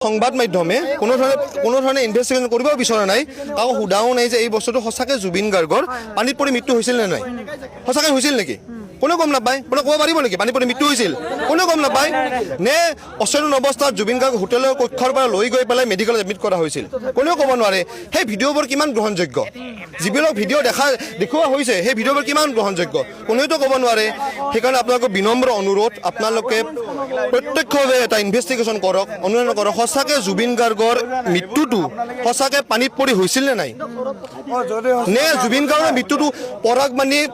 সংবাদ মাধ্যমে কোনো ধৰণে ইনভেষ্টিগেশ্যন কৰিব বিচৰা নাই, কাকো সোধাও নাই যে এই বস্তুটো সঁচাকৈ জুবিন গাৰ্গৰ পানীত পৰি মৃত্যু হৈছিল নে নাই, সঁচাকৈ হৈছিল নেকি? কোনেও গম নাপায়। কোনে ক'ব পাৰিব নেকি পানীত পৰি মৃত্যু হৈছিল? কোনেও গম নাপায়। নে অচেতন অৱস্থাত জুবিন গাৰ্গ হোটেলৰ কক্ষৰ পৰা লৈ গৈ পেলাই মেডিকেলত এডমিট কৰা হৈছিল, কোনেও ক'ব নোৱাৰে। সেই ভিডিঅ'বোৰ কিমান গ্ৰহণযোগ্য? যিবিলাক ভিডিঅ' দেখুওৱা হৈছে, সেই ভিডিঅ'বোৰ কিমান গ্ৰহণযোগ্য, কোনেওতো ক'ব নোৱাৰে। সেইকাৰণে আপোনালোকক বিনম্ৰ অনুৰোধ, আপোনালোকে প্ৰত্যক্ষভাৱে এটা ইনভেষ্টিগেশ্যন কৰক, অনুসন্ধান কৰক, সঁচাকৈ জুবিন গাৰ্গৰ মৃত্যুটো সঁচাকৈ পানীত পৰি হৈছিল নে নাই, নে জুবিন গাৰ্গৰ মৃত্যুটো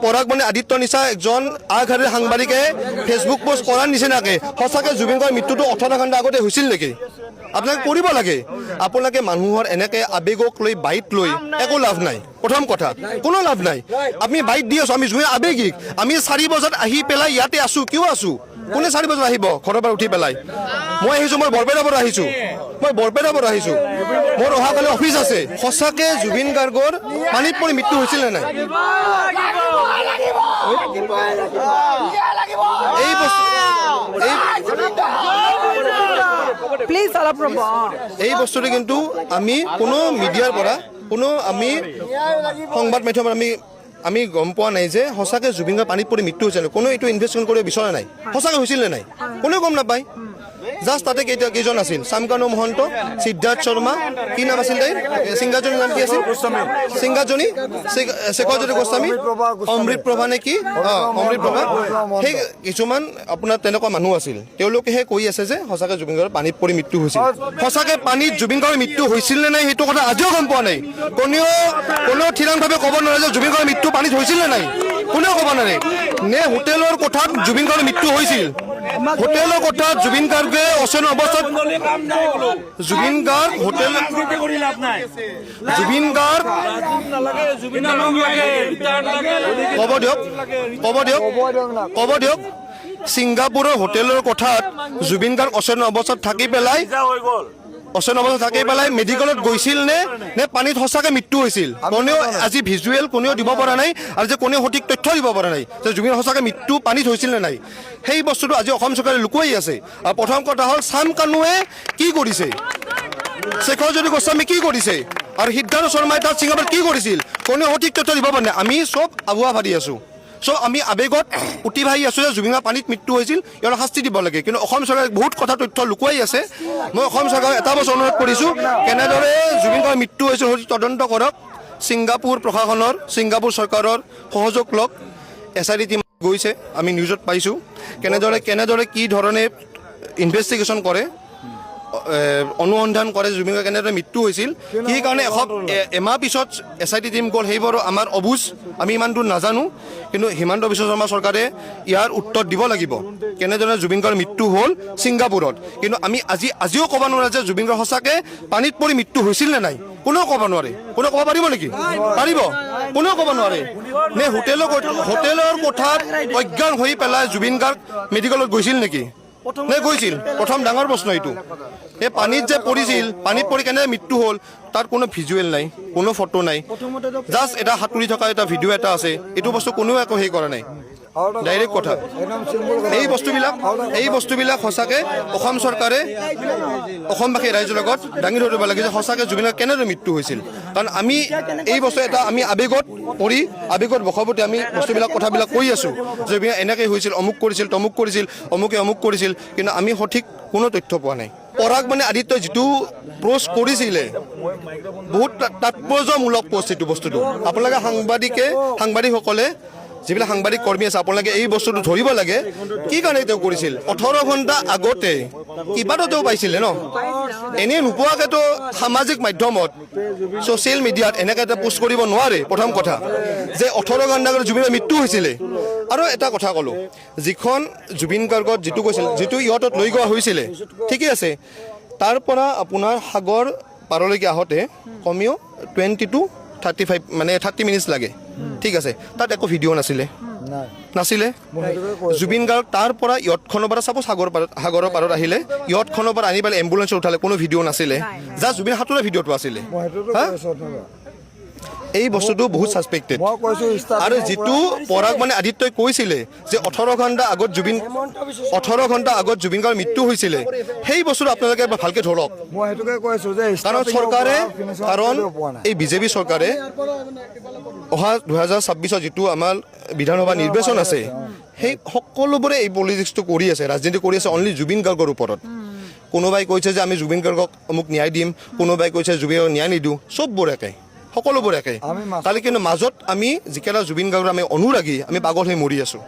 পৰাগমণি আদিত্য নিচা এজন আগশাৰীৰ সাংবাদিকে ফেচবুক পোষ্ট কৰাৰ নিচিনাকে সঁচাকৈ জুবিন গাৰ্গৰ মৃত্যুটো 18 ঘণ্টা আগতে হৈছিল নেকি? আপোনালোকে কৰিব লাগে। আপোনালোকে মানুহৰ এনেকে আৱেগক লৈ বাইট লৈ একো লাভ নাই। প্ৰথম কথা, কোনো লাভ নাই। আমি বাইট দি আছো, আমি জুবিন আৱেগিক। আমি 4 বজাত আহি পেলাই ইয়াতে আছো। কিয় আছো? কোনে 4 বজাত আহিব ঘৰৰ পৰা উঠি পেলাই? মই আহিছো, মই বৰপেটাৰ পৰা আহিছো, মই বৰপেটাৰ পৰা আহিছো। মোৰ অহাকালি অফিচ আছে। সঁচাকে জুবিন গাৰ্গৰ পানীত পৰি মৃত্যু হৈছিল নে নাই? এই বস্তু এই প্লিজ অলপ ৰ'ব। এই বস্তুটো কিন্তু আমি কোনো মিডিয়াৰ পৰা, কোনো আমি সংবাদ মাধ্যমত আমি গম পোৱা নাই যে সঁচাকৈ জুবিন গাৰ্গ পানীত পৰি মৃত্যু হৈছিল। কোনো এইটো ইনভেষ্টিগেশ্যন কৰিব বিচৰা নাই। সঁচাকৈ হৈছিল নে নাই, কোনেও গম নাপায়। জাষ্ট তাতে কেইজন আছিল? শ্যামকানু মহন্ত, সিদ্ধাৰ্থ শৰ্মা, কি নাম আছিল তাইৰ? ছিংগাৰজনীৰ নাম কি আছিল? ছিংগাৰজনী শেখৰজ্যোতি গোস্বামী, অমৃত প্ৰভা নে কি, অমৃত প্ৰভা। সেই কিছুমান আপোনাৰ তেনেকুৱা মানুহ আছিল। তেওঁলোকেহে কৈ আছে যে সঁচাকৈ জুবিন গাৰ্গৰ পানীত পৰি মৃত্যু হৈছিল। সঁচাকৈ পানীত জুবিন গাৰ্গৰ মৃত্যু হৈছিল নে নাই, সেইটো কথা আজিও গম পোৱা নাই। কোনেও থিৰাংভাৱে ক'ব নোৱাৰে যে জুবিন গাৰ্গৰ মৃত্যু পানীত হৈছিল নে নাই। কোনেও ক'ব নোৱাৰে। নে হোটেলৰ কোঠাত জুবিন গাৰ্গৰ মৃত্যু হৈছিল? হোটেলৰ কোঠাত জুবিন গাৰ্গে অচেতন অৱস্থাত জুবিন গাৰ্গ হোটেল জুবিন গাৰ্গ ক'ব দিয়ক, ক'ব দিয়ক, ক'ব দিয়ক। ছিংগাপুৰৰ হোটেলৰ কোঠাত জুবিন গাৰ্গ অচেতন অৱস্থাত থাকি পেলাই, অচেতন অৱস্থাত থাকি পেলাই মেডিকেলত গৈছিল নে পানীত সঁচাকৈ মৃত্যু হৈছিল, কোনেও আজি ভিজুৱেল কোনেও দিব পৰা নাই আৰু যে কোনেও সঠিক তথ্য দিব পৰা নাই যে জুবিন সঁচাকৈ মৃত্যু পানীত হৈছিল নে নাই। সেই বস্তুটো আজি অসম চৰকাৰে লুকুৱাই আছে। আৰু প্ৰথম কথা হ'ল, শ্যাম কানুৱে কি কৰিছে, শেখৰজ্যোতি গোস্বামী কি কৰিছে আৰু সিদ্ধাৰ্থ শৰ্মাই তাত ছিংগাপুৰত কি কৰিছিল, কোনেও সঠিক তথ্য দিব পৰা নাই। আমি চব আভুৱা ভাৰি আছোঁ, চব আমি আৱেগত উটি ভাহি আছোঁ যে জুবিনৰ পানীত মৃত্যু হৈছিল, ইয়াৰ শাস্তি দিব লাগে। কিন্তু অসম চৰকাৰে বহুত কথা তথ্য লুকুৱাই আছে। মই অসম চৰকাৰক এটা বছৰ অনুৰোধ কৰিছোঁ, কেনেদৰে জুবিন গাৰ্গৰ মৃত্যু হৈছিল সঠিক তদন্ত কৰক। ছিংগাপুৰ প্ৰশাসনৰ, ছিংগাপুৰ চৰকাৰৰ সহযোগ লওক। এছ I T team গৈছে, আমি নিউজত পাইছোঁ। কেনেদৰে কি ধৰণে ইনভেষ্টিগেশ্যন কৰে, অনুসন্ধান কৰে, জুবিন গাৰ্গ কেনেদৰে মৃত্যু হৈছিল, কি কাৰণে এমাহ পিছত এছ I T team গ'ল, সেইবোৰো আমাৰ অবুজ, আমি ইমান দূৰ নাজানো। কিন্তু হিমন্ত বিশ্ব শৰ্মা চৰকাৰে ইয়াৰ উত্তৰ দিব লাগিব, কেনেদৰে জুবিন গাৰ্গৰ মৃত্যু হ'ল ছিংগাপুৰত। কিন্তু আমি আজিও ক'ব নোৱাৰে যে জুবিন গাৰ্গ সঁচাকৈ পানীত পৰি মৃত্যু হৈছিল নে নাই। কোনেও ক'ব নোৱাৰে। কোনেও ক'ব পাৰিব নেকি? পাৰিব? কোনেও ক'ব নোৱাৰে। নে হোটেলৰ কোঠাত অজ্ঞান হৈ পেলাই জুবিন গাৰ্গ মেডিকেলত গৈছিল নেকি নে গৈছিল? প্ৰথম ডাঙৰ প্ৰশ্ন এইটো। এই পানীত যে পৰিছিল, পানীত পৰি কেনেকৈ মৃত্যু হ'ল, তাত কোনো ভিজুৱেল নাই, কোনো ফটো নাই। জাষ্ট এটা সাঁতুৰি থকা এটা ভিডিঅ' এটা আছে। এইটো বস্তু কোনেও একো হেৰি কৰা নাই। ডাইৰেক্ট কথা, এই বস্তুবিলাক সঁচাকে অসম চৰকাৰে অসমবাসী ৰাইজৰ লগত দাঙি ধৰিব লাগে যে সঁচাকে জুবিনৰ কেনেদৰে মৃত্যু হৈছিল। কাৰণ আমি এই বস্তু এটা আমি আৱেগত পৰি, আৱেগত বশৱৰ্তী আমি বস্তুবিলাক, কথাবিলাক কৈ আছোঁ যে জুবিন এনেকৈ হৈছিল, অমুক কৰিছিল, তমুক কৰিছিল, অমুকে অমুক কৰিছিল। কিন্তু আমি সঠিক কোনো তথ্য পোৱা নাই। পৰাগ মানে আদিত্যই যিটো পোষ্ট কৰিছিলে, বহুত তাৎপৰ্যমূলক পোষ্ট এইটো বস্তুটো। আপোনালোকে সাংবাদিকসকলে, যিবিলাক সাংবাদিক কৰ্মী আছে, আপোনালোকে এই বস্তুটো ধৰিব লাগে। কি কাৰণে তেওঁ কৰিছিল? 18 ঘণ্টা আগতে কিবাটো তেওঁ পাইছিলে ন? এনেই নোপোৱাকেতো সামাজিক মাধ্যমত, ছ'চিয়েল মিডিয়াত এনেকৈ এটা পোষ্ট কৰিব নোৱাৰে। প্ৰথম কথা যে 18 ঘণ্টা আগতে জুবিনৰ মৃত্যু হৈছিলে। আৰু এটা কথা ক'লোঁ, যিখন জুবিন গাৰ্গত যিটো কৈছিল, যিটো ইহঁতত লৈ যোৱা হৈছিলে, ঠিকেই আছে। তাৰ পৰা আপোনাৰ সাগৰ পাৰলৈকে আহোঁতে কমেও 20 টু 35, মানে 30 মিনিটছ লাগে, ঠিক আছে। তাত একো ভিডিঅ' নাছিলে, নাছিলে। জুবিন গাৰ্গ তাৰ পৰা ইয়টখনৰ পৰা, চাপ'জ সাগৰৰ পাৰত আহিলে, ইয়টখনৰ পৰা আনি পেলাই এম্বুলেঞ্চত উঠালে, কোনো ভিডিঅ' নাছিলে। জাষ্ট জুবিন সাঁতোৰা ভিডিঅ'টো আছিলে। হা? এই বস্তুটো বহুত ছাছপেক্টেড। মই কৈছো starting আৰু ৰ যিটো পৰাগ মানে আদিত্যই কৈছিলে যে 18 ঘণ্টা আগত জুবিন গাৰ্গৰ মৃত্যু হৈছিলে, সেই বস্তুটো আপোনালোকে এবাৰ ভালকে ধৰক। মই সেইটোকে কৈছো যে কাৰণ starting ৰ চৰকাৰে পৰা finishing কাৰণ লৈকে পোৱা নাই। এই বিজেপি চৰকাৰে অহা 2026ত যিটো আমাৰ বিধানসভা নিৰ্বাচন আছে, সেই সকলোবোৰে এই পলিটিক্সটো কৰি আছে, ৰাজনীতি কৰি আছে অনলি জুবিন গাৰ্গৰ ওপৰত। কোনোবাই কৈছে যে আমি জুবিন গাৰ্গক মোক ন্যায় দিম, কোনোবাই কৈছে জুবিন গাৰ্গক ন্যায় নিদিওঁ। চববোৰ একে, সকলোবোৰ একে। আমি কালি কিন্তু মাজত আমি যিকেইটা জুবিন গাৰ্গৰ আমি অনুৰাগী, আমি পাগল হৈ মৰি আছোঁ।